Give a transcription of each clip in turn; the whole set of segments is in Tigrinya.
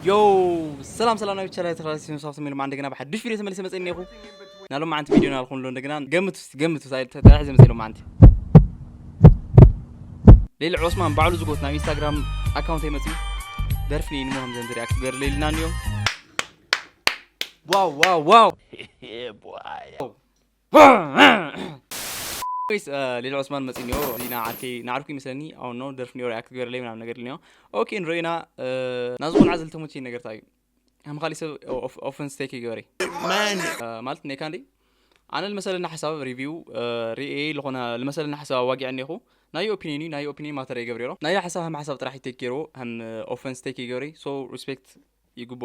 ዮ ሰላም ሰላም ናይ ብቻ ተራሲ ሳብ ሰሜን ማን እንደገና ብሓድሽ ቪዲዮ ተመልሰ መጸኒ ይኹ ናሎም ማዓንቲ ቪዲዮ ናልኩም ሎ እንደገና ገምቱ እስቲ ገምቱ ሳይል ተራሒ ዘመሰ ሎም ማዓንቲ ሌሊ ዑስማን ባዕሉ ዝጎት ናብ ኢንስታግራም ኣካውንት ይመጽ ደርፍኒ ንሞም ዘንድ ሪኣክት ገር ሌሊ ናንዮ ዋው ዋው ዋው ሌሊ ዑስማን መጽኒዮ ዚና ዓርከይ ንዓርኩ ይመስለኒ ኣው ኖ ደርፍኒዮ ሪኣክት ገር ለይ ምናምን ነገር ልኒዮ ኦኬ ንርእና ናዚ ቆልዓ ዝተመቸ ነገር ታይ ከም ካሊ ሰብ ኦፈንስ ቴክ ይገበረ ማለት ኔካ እንዲ ኣነ ልመሰለና ሓሳብ ሪቪው ሪኤ ዝኾነ ልመሰለና ሓሳብ ኣዋጊዐ እኒኹ ናይ ኦፒኒን ናይ ኦፒኒን ማተር ይገብር ሮ ናይ ሓሳብ ከም ሓሳብ ጥራሕ ይቴክ ገይርዎ ከም ኦፈንስ ቴክ ይገብረ ሶ ሪስፔክት ይግቦ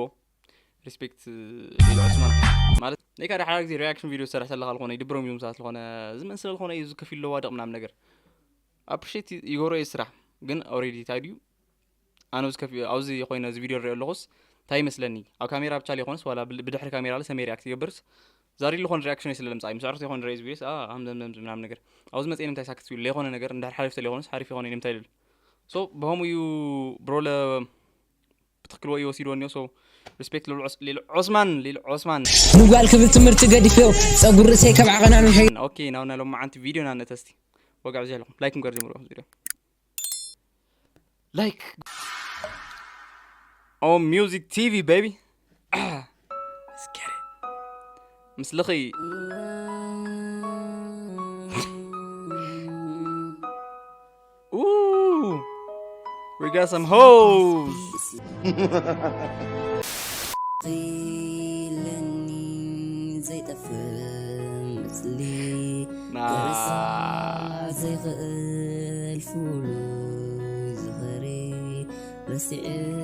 ሪስፔክት ሌላ ዑስማን ማለት ናይ ካደ ሓደ ግዜ ሪያክሽን ቪዲዮ ዝሰርሕ ዘለካ ዝኾነ ይድብሮም እዩ ምሳት ዝኾነ ዝመን ስለ ዝኾነ እዩ ዝከፊ ኣለዋ ደቕ ምናምን ነገር ኣፕሪሼት ይገብሮ እዩ ስራሕ ግን ኦሬዲ እንታይ ድዩ ኣነ ኣብዚ ከፊ ኣብዚ ኮይነ እዚ ቪድዮ ሪኦ ኣለኹስ እንታይ ይመስለኒ ኣብ ካሜራ ብቻ ሊኾንስ ዋላ ብድሕሪ ካሜራ ለ ሰመይ ሪያክት ይገብርስ ዛሪ ሊኾን ሪያክሽን ስለ ለምጻይ ምስ ዕርፍቲ ይኾን ሪኦ እዚ ቪዲዮስ ኣ ሃምዘምዘም ምናምን ነገር ኣብዚ መጽኤ ንምታይ ሳክት ይብል ለይኾነ ነገር እንድሕር ሓሊፍተ ለይኾንስ ሓሪፍ ይኾነ ንምታይ ልብል ሶ ብኸምኡ እዩ ብሮ ለ ብትክክል ወይ ወሲድዎ ኒዮ ሶ ሪስፔክት ሊል ዑስማን ሊል ዑስማን ንጓል ክብል ትምህርቲ ገዲፈዮ ጸጉር ርእሰይ ካብ ዓቐን ኣንውሐዮ ኦኬ ናብ ናይ ሎማዓንቲ ቪድዮ ና ነተስቲ ወጋዕ ብዚ ኣለኹም ላይክ ምገር ጀምሮ ቪድዮ ላይክ ኦ ሚውዚክ ቲቪ ቤቢ ምስለኺ Ooh, we got some hoes. Nah.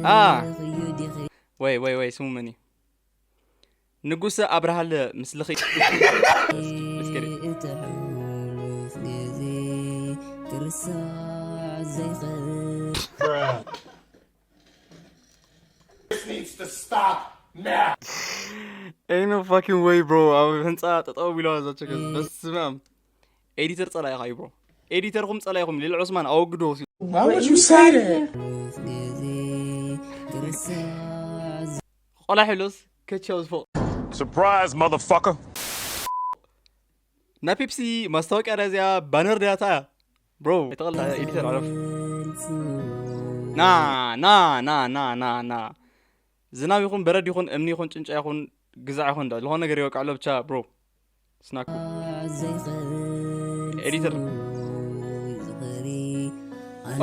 Ah. Wait, wait, wait, ስሙ መን እዩ? ንጉሰ ኣብርሃለ ምስልኺ Ain't no fucking way, bro. ኣብ ህንፃ ጠጠው ቢለዋ ዛቸ በስማም ኤዲተር ጸላኢኻ እዩ ብሮ ኤዲተርኹም ጸላኢኹም ሊል ዑስማን ኣወግዶ Why would you say that? ቆላሕ ኢሎስ ከቻው ዝፎ Surprise, motherfucker! ናይ ፔፕሲ ማስታወቂያ ዳ እዚኣ ባነር ዳታ እያ ብሮ ኣይተቐልታ ኤዲተር ዓረፍ ና ና ና ና ና ና ዝናብ ይኹን በረድ ይኹን እምኒ ይኹን ጭንጫ ይኹን ግዛዕ ይኹን ዝኾነ ነገር ይወቃ ኣሎ ብቻ ብሮ ስናኩ ኤዲተር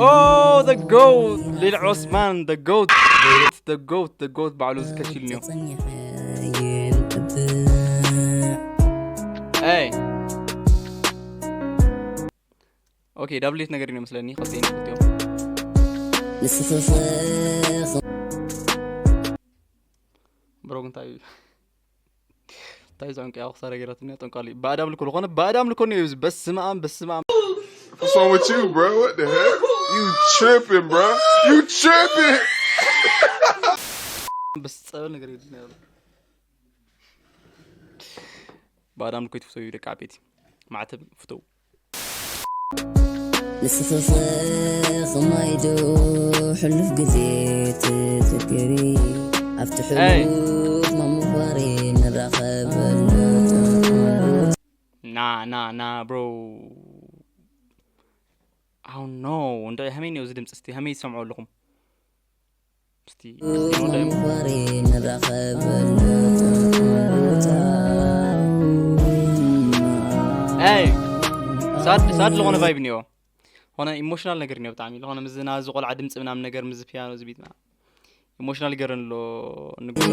Oh, the goat! ሊል ዑስማን the goat! The goat, the goat ባዕሉ ዝከሽልንዮ Hey! ኦኬ ዳብሌት ነገር እዩ መስለኒ ክልቲኦም ክልቲኦም ንስፍፍኽ ብሮግ እንታይ እዩ እንታይ ዛንቀ ያው ክሳረ ገራትኛ ጠንቋሊ ባዕድ ኣምልኮ ዝኾነ ባዕድ ኣምልኮ ነው ይብዝ በስመ ኣብ በስመ ኣብ What's wrong with you, bro? What the hell? You tripping, bro? You tripping? በስ ጸበል ነገር የድና ያሉ ባዕድ ኣምልኮ ይትፍተው እዩ ደቂ ዓበይቲ ማዕተብ ፍተው ንስፍፍኽ ማይዶ ሕሉፍ ግዜ ትዝክሪ ኣብቲ ሕሉፍ መምኾሪ ንራኸበሉ ና ና ና ብሮ ኣው ኖ እንደ ሃመይ ነው እዚ ድምፂ እስቲ ሃመይ ይሰምዖ ኣለኹም እስቲ ሳድ ሳድ ዝኾነ ቫይብ እኒኦ ኾነ ኢሞሽናል ነገር እኒኦ ብጣዕሚ ዝኾነ ምዝና ዝቆልዓ ድምፂ ምናምን ነገር ምዝ ፒያኖ ዝቢት ኢሞሽናል ገረን ኣሎ ንጉስ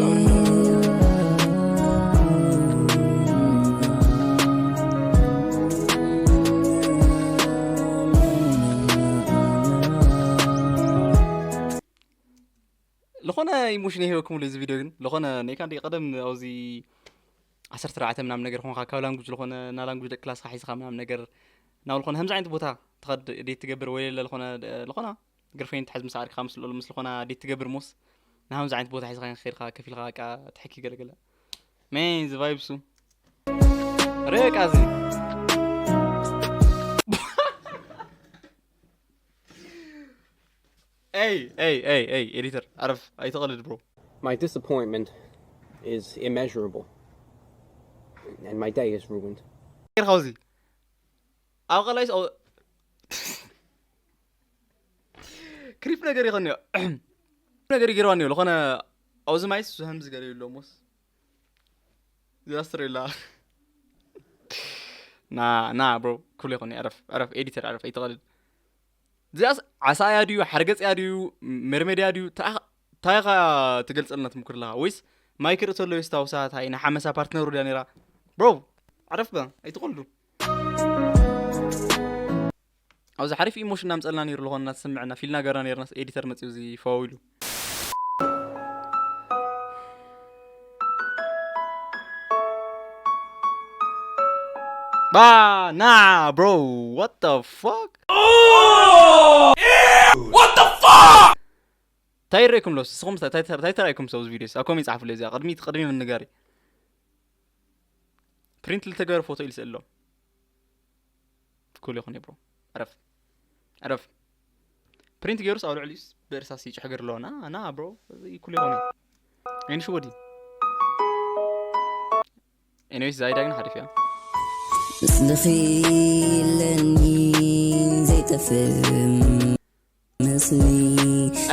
ዝኾነ ኢሞሽን የህበኩም እዚ ቪድዮ ግን ዝኾነ ናይ ካንዲ ቀደም ኣብዚ ዓሰርተ ኣርባዕተ ምናምን ነገር ኾንካ ካብ ላንጉጅ ዝኾነ እና ላንጉጅ ደቂ ክላስካ ሒዝካ ምናምን ነገር ናብ ዝኾነ ከምዚ ዓይነት ቦታ ትኸድ ዴት ትገብር ወይ ለ ዝኾነ ዝኾነ ግርፌን ትሕዝ ምስ ዓርካ ምስ ልኦሉ ምስ ዝኾና ዴት ትገብር ሞስ ንሃምዚ ዓይነት ቦታ ሒዝካ ከይድካ ከፊልካ ቃ ትሕኪ ገለገለ ሜን ዝቫይብሱ ሬቃዚ Hey, hey, hey, hey, editor, عارف, أي تقلد, bro. My disappointment is immeasurable, and my day is ruined. ጌርካ ውዚ ኣብ ቐላይስ ክሪፕ ነገር ይኸንዮ ነገር ይገርባኒ ይብሉ ኾነ ኣብዚ ማይስ ዝህምዝ ገለ ይብሎ ሞስ ዲዛስተር ይላ ና ና ብሮ ኩሉ ይኾን ዕረፍ ዕረፍ ኤዲተር ዕረፍ ኣይትቐልድ እዚኣስ ዓሳ እያ ድዩ ሓርገፅ እያ ድዩ መርሜድ እያ ድዩ እንታይ ኢኻ ትገልፀልና ትምክር ኣለኻ ወይስ ማይክ ርእቶ ኣለዎ የስታውሳ ታይ ንሓመሳ ፓርትነሩ ድያ ነራ ብሮ ዕረፍ በ ኣይትቐልዱ ኣብዚ ሓሪፍ ኢሞሽን ኣምፀልና ነይሩ ዝኾነ እናተሰምዐና ፊልና ገርና ነርናስ ኤዲተር መፅኡ እዚ ፈው ኢሉ ባና bro what the fuck እንታይ ይረኣይኩም ሎስ ንስኹም እንታይ ተራይኩም ሰው ቪዲዮስ ኣብ ኮሜንት ጻሕፉለይ እዚኣ ቅድሚ ቅድሚ ምንጋሪ ፕሪንት ልተገበረ ፎቶ ኢልስእሎም ኩል ይኹን ብሮ ዕረፍ ዕረፍ ፕሪንት ገይሩስ ኣብ ልዕሊኡስ ብእርሳስ ይጭሕግር ኣለዎ ና ና ብሮ እዚ ኩል ይኹን ኢንሽ ወዲ ኤኒዌይስ ዛይዳ ግን ሓሪፍ እያ ምስልኺ ለኒ ዘይጠፍእ መስሊ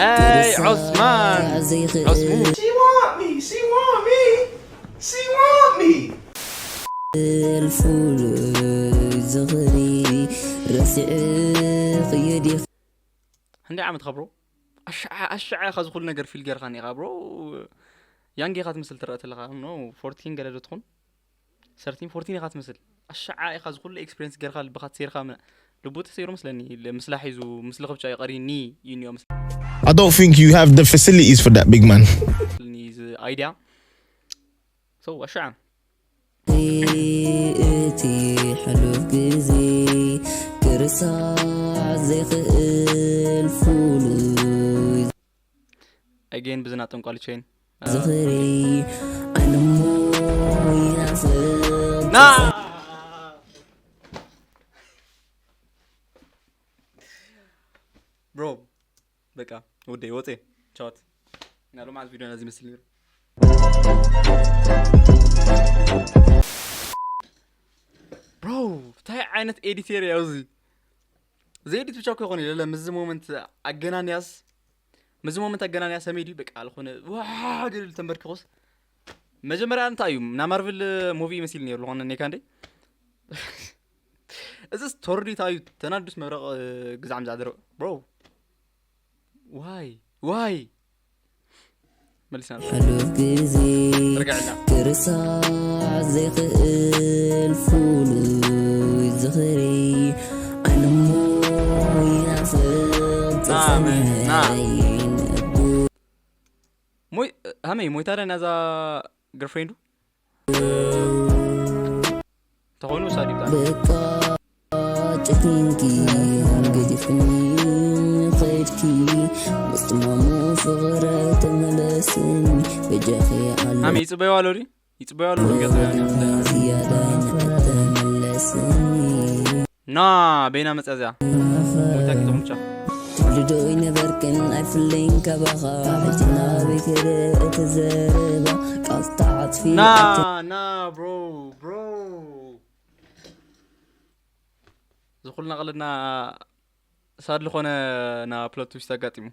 ኣይ ዑስማን ዑስሙ She want me, she want me, she want me. እልፉ ዝኽሪ ረሲዕ ክየድ ክንደይ ዓመት ኸብሮ ኣሽዓ ኣሽዓ ኢኻ ዝኹሉ ነገር ፊል ገርካ ኒኻ ብሮ ያንግ ኢኻ ትምስል ትረአ ተለኻ ኖ ፎርቲን ገለ ዶ ትኹን ሰርቲን ፎርቲን ኢኻ ትምስል ኣሽዓ ኢኻ ዝኹሉ ኤክስፒሪንስ ገርካ ልብኻ ተሰይርካ ልቡ ተሰይሩ መስለኒ ምስላ ሒዙ ምስሊ ኽብጫ ይቐሪኒ እዩ ኒኦ I don't think you have the facilities for that, big man. መስለኒ እዚ ኣይድያ ሰው ኣሽዓ እቲ ሕሉፍ ግዜ ክርሳዕ ዘይኽእል ፍሉይ ኣጌን ብዝና ጠንቋሊ ቸይን ዝኽሪ ኣነሞ ይናፍቕ ና ብሮ በቃ ወደይ ወፀ ቻት እና ሎማዓት ቪዲዮ ነዚ መስል ነይሩ ብሮ እንታይ ዓይነት ኤዲተር እያ እዚ ዘኤዲት ብቻ እኮ ይኾነ ለለ ምዚ ሞመንት ኣገናንያስ ምዚ ሞመንት ኣገናንያ ሰመይ ድዩ በቃ ዝኾነ ዋሓ ገለ ተንበርኪኾስ መጀመርያ እንታይ እዩ ና ማርቭል ሙቪ ይመስል ነይሩ ዝኾነ ኔካ እንዴ እዚስ ቶርዲታ እዩ ተናዱስ መብረቕ ግዛዕም ዛዕደረ ብሮ ዋይ ዋይ መሊስና ሕሉፍ ግዜ ርግዕና ክርሳዕ ዘይኽእል ፍሉይ ዝኽሪ ኣነሞ ይናፍቕ ኣሜን። ና። ዝጸንሐ ሞይ ሃመይ ሞይታ ደ ናዛ ግርፍሬንዱ ተኾይኑ ውሳድ ይብታ በቃ ጨኪንኪ ገዲፍኒ ኸድኪ ምስጥማሙ ፍቕረ ተመለስኒ በጃኺ ኣሎ ሃመይ ይፅበዩ ኣሎ ድዩ ይፅበዩ ኣሎ ድዩ ገዛ ዝያዳ ተመለስኒ ና በይና መፅያ እዚኣ ሞይታ ኪተኹም ብቻ ትብልዶ ይነበርክን ኣይፍለይን ካባኻ ሕጂ ናበይ ከደ እቲ ዘረባ ቃል ተዓፅፊ ና ና ብሮ ብሮ ዝኹልና ቀለድና ሳድ ዝኾነ ና ፕሎት ትዊስት ኣጋጢሙ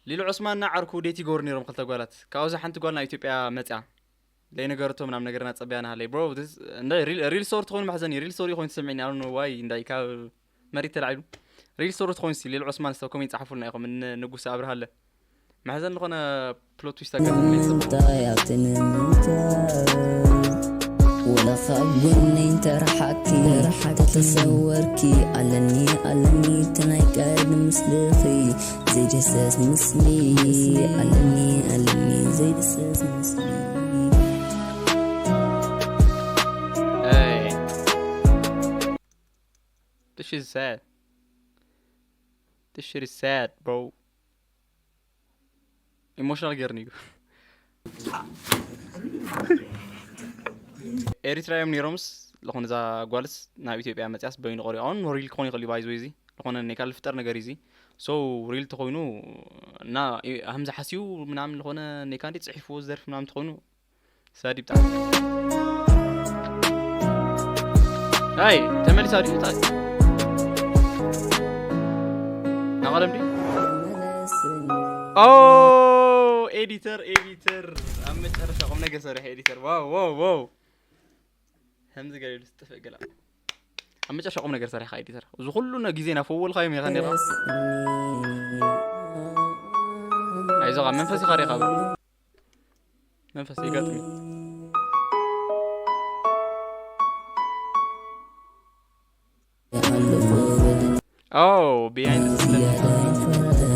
ሊሉ ዑስማን ና ዓርኩ ዴት ይገብሩ ነይሮም ክልተ ጓላት ካብዚ ሓንቲ ጓል ናብ ኢትዮጵያ መፅያ ዘይነገረቶ ምናም ነገር እናፀበያ ናሃለይ ብሮ ሪል ስቶሪ ትኾይኑ ማሕዘን ሪል ስቶሪ ኮይኑ ትሰምዒኒ ኣነ ዋይ እንዳይ ካብ መሬት ተላዒሉ ሪል ስቶሪ ትኾይኑ ሲ ሊሉ ዑስማን ስተ ኮሜንት ፃሓፉልና ኢኹም ንጉስ ኣብርሃለ ማሕዘን ዝኾነ ፕሎት ትዊስት ኣጋጢሙ ንምንታይ ኣብቲ ንምንታይ ወላ ካብ ጎነይ እንተረሓቅኪ ተተሰወርኪ ኣለኒ ኣለኒ እቲ ናይ ቀደም ምስልኺ ዘይድህሰስ ምስሊ ኣለኒ ኣለኒ ዘይድህሰስ ምስሊ Hey. This shit is sad. This shit is sad, bro. ኢሞሽናል ገይርኒ እዩ ኤሪትራ እዮም ነይሮምስ ዝኾነ እዛ ጓልስ ናብ ኢትዮጵያ መፅያስ በይኑ ቆሪዖን ኖሪል ክኾን ይኽእል እዩ ባይዞ እዚ ዝኾነ ኔካ ልፍጠር ነገር እዚ So real ተኾይኑ እና እ- ሃምዚ ሓስዩ ምናምን ዝኾነ ኔካ እንዲ ጽሒፍዎ ዝደርፍ ምናምን ተኾይኑ ሳዲ ብጣዕሚ ኣይ ተመሊሳ ድዩ ታ ናቐለም ድዩ ኦ ኤዲተር ኤዲተር ኣብ መጨረሻ ቁም ነገር ሰሪሐ ኤዲተር ዋው ዋው ዋው ከምዚ ገለ ኢሉ ዝጥፍእ ገለ ኣብ መጨረሻ ቁም ነገር ሰሪሕካ ኤዲተር እዚ ኩሉ ነ ግዜና ፈወልካዮም ኢኻ ነራ ኣይዞኻ መንፈስ ኢኻ ሪኻ መንፈስ ይገጥም Oh, behind the scene.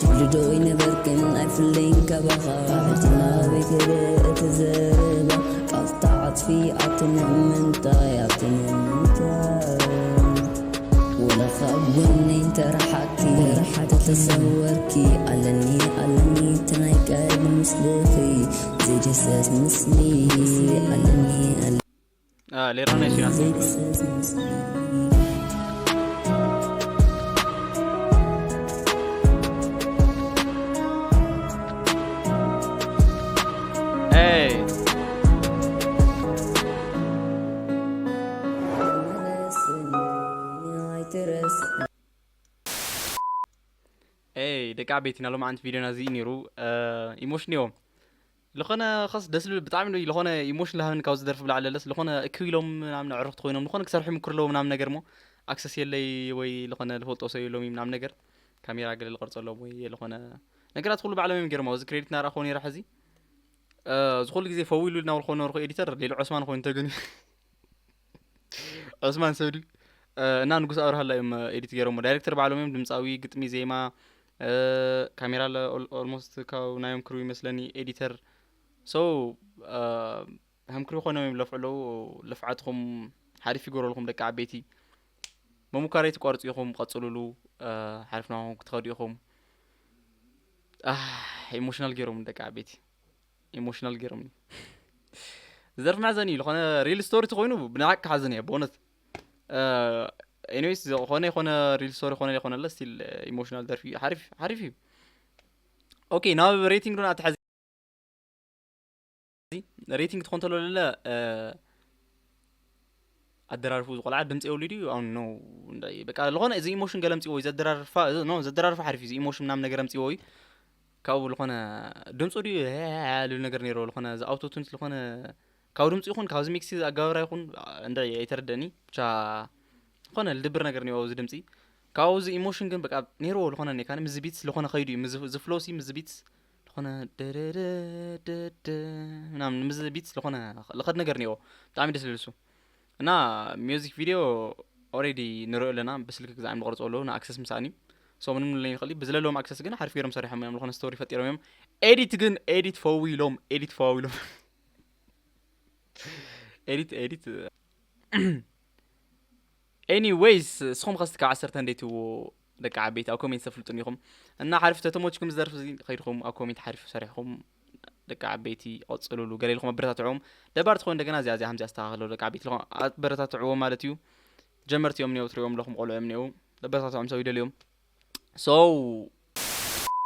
ትብልዶ ይነበርክን ኣይፍለይን ካባኻ ሕጂ ናበይ ክርኢ እቲ ዘረባ ቃልታ ዓፅፊ ኣብቲ ንምንታይ ኣብቲ ንምንታይ ወላ ካብ ጎነይ እንተረሓቅኪ ተሰወርኪ ኣለኒ ኣለኒ እቲ ናይ ቀልቢ ምስልኺ ዘይድህሰስ ምስሊ ኣለኒ ኣለኒ Ah, le rana es una ዘይድህሰስ ምስሊ Hey, hey, ደቂ ዓበይቲ ናሎም ዓንት ቪድዮና እዚ ነይሩ ኢሞሽን እዮም ዝኾነ ኸስ ደስ ዝብል ብጣዕሚ ዶ ዝኾነ ኢሞሽን ላሃብን ካብ ዝደርፍ ብላዕሊ ለስ ዝኾነ እክብ ኢሎም ምናምን ዕርኽቲ ኮይኖም ዝኾነ ክሰርሑ ይምክሩ ኣለዎ ምናምን ነገር ሞ ኣክሰስ የለይ ወይ ዝኾነ ዝፈልጦ ሰብ የሎም ምናምን ነገር ካሜራ ገለ ዝቐርጸሎም ወይ ዝኾነ ነገራት ኩሉ ባዕሎም እዮም ገይሮም ኣብዚ ክሬዲት ናረኣኽዎ ነይረ ሕዚ እዚ ኩሉ ግዜ ፈው ኢሉ እናበልኮ ነበርኩ ኤዲተር ሌሎ ዑስማን ኮይኑ ተገኒ ዑስማን ሰብ ድዩ እና ንጉስ ኣብርሃላ እዮም ኤዲት ገይሮሞ ዳይሬክተር ባዕሎም እዮም ድምፃዊ ግጥሚ ዜማ ካሜራ ኣለ ኦልሞስት ካብ ናዮም ክሩ ይመስለኒ ኤዲተር so ከም ክሩ ኮይኖም እዮም ለፍዑ ኣለዉ ልፍዓትኩም ሓሪፍ ይገበረልኩም ደቂ ዓበይቲ መሙካረይ ትቋርፁ ኢኹም ቀፅሉሉ ሓሪፍ ናኹም ክትኸዱ ኢኹም ኢሞሽናል ገይሮም ደቂ ዓበይቲ ኢሞሽናል ገይሮም ዝደርፍ መሕዘኒ እዩ ዝኾነ ሪል ስቶሪ ተኮይኑ ብናቅ ክሓዝን እየ ብእውነት ኤኒዌይስ ዝኾነ ይኮነ ሪል ስቶሪ ኮነ ይኮነለ ስቲል ኢሞሽናል ደርፊ እዩ ሓሪፍ ሓሪፍ እዩ ኦኬ ናብ ሬቲንግ ዶ ኣትሐዚ ሬቲንግ ትኾን ተሎ ለለ ኣደራርፉ ዝቆልዓ ድምፂ የብሉ ድዩ ኣው ኖ በቃ ዝኾነ እዚ ኢሞሽን ገለ ምፅዎ እዩ ዘደራርፋ ኖ ዘደራርፋ ሓሪፍ እዩ ኢሞሽን ምናምን ነገር ምፅዎ እዩ ካብኡ ዝኾነ ድምፁ ድዩ ልብል ነገር ነይሮ ዝኾነ ዝኣውቶቱን ዝኾነ ካብ ድምፂ ይኹን ካብዚ ሚክሲ ኣጋባብራ ይኹን እንደ ኣይተረደኒ ብቻ ዝኾነ ልድብር ነገር ነይሮ ኣብዚ ድምፂ ካብዚ ኢሞሽን ግን በቃ ነይርዎ ዝኾነ ኔካ ምዚ ቢትስ ዝኾነ ከይዱ እዩ ዝፍሎሲ ምዚ ቢትስ ዝኾነ ደደደደደ ምናምን ምዚ ቢትስ ዝኾነ ልኸድ ነገር ነይሮ ብጣዕሚ ደስ ልልሱ እና ሚዚክ ቪድዮ ኦሬዲ ንሪኦ ኣለና ብስልኪ ግዛዕም ንቆርፆ ኣለዉ ንኣክሰስ ምሳእኒ ሶ ምንም ንለይ ይኽእል ብዝለለዎም ኣክሰስ ግን ሓሪፍ ገይሮም ሰሪሖም እዮም ዝኾነ ስቶሪ ፈጢሮም እዮም ኤዲት ግን ኤዲት ፈዊሎም ኤዲት ፈዊሎም ኤዲት ኤዲት ኤኒወይስ እስኹም ከስቲ ካብ ዓሰርተ እንደይትዎ ደቂ ዓበይቲ ኣብ ኮሜንት ተፍልጡን ኢኹም እና ሓሪፍ ተተሞችኩም ዝደርፍ እዚ ከይድኹም ኣብ ኮሜንት ሓሪፍ ሰሪሕኹም ደቂ ዓበይቲ ቀፅሉሉ ገለ ኢልኩም ኣበረታትዕዎም ደባር ትኾን እንደገና እዚኣ እዚኣ ከምዚ ኣስተካክሎ ደቂ ዓበይቲ ኢልኩም ኣበረታትዕዎም ማለት እዩ ጀመርቲ እዮም ኒው ትሪኦም ኣለኹም ቆልዑ እዮም ኒው ኣበረታትዖም ሰብ ይደልዮም so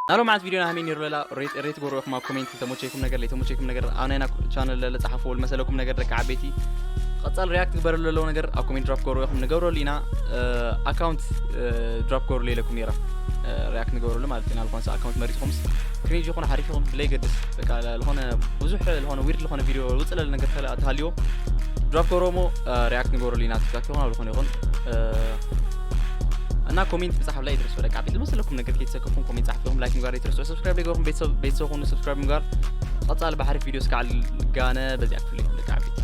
ናሎም ዓት ቪድዮና ሃመይ ነይሩ ለላ ሬት ሬት ጎርኹም ኣብ ኮሜንት ተሞቸይኩም ነገር ለይ ተሞቸይኩም ነገር ኣብ ናይና ቻነል ለለ ጸሓፍዎ ዝመሰለኩም ነገር ደቂ ዓበይቲ ቀጻል ሪያክት ግበረሉ ለለው ነገር ኣብ ኮሜንት ድሮፕ ጎርኹም ንገብረሉ ኢና ኣካውንት ድሮፕ ጎርሉ ኢለኩም ነይረ ሪያክት ንገብረሉ ማለት ኢና ዝኾነ ኣካውንት መሪጽኹምስ ክሪንጅ ይኹን ሓሪፍ ይኹን ብለይ ገድስ በቃ ዝኾነ ብዙሕ ዝኾነ ዊርድ ዝኾነ ቪድዮ ውፅእ ለለ ነገር ተሃልዮ ድሮፕ ጎርሞ ሪያክት ንገብረሉ ኢና ቲክቶክ ይኹን ኣብ ዝኾነ ይኹን እና ኮሜንት ምጻሓፍ ላይ ይትረስዑ ደቂ ዓበይቲ ዝመሰለኩም ነገር ከይተሰከፍኩም ኮሜንት ጻሕፍኩም ላይክ ምግባር ይትረስዑ ሰብስክራይብ ዘይገርኩም ቤተሰብ ቤተሰብ ኹኑ ሰብስክራይብ ምግባር ቀጻሊ ብሓሪፍ ቪድዮ እስካዕ ልጋነ በዚኣ ክፍለኩም ደቂ ዓበይቲ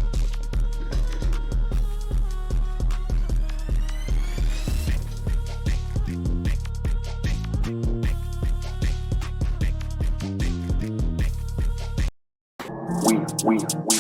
We, we,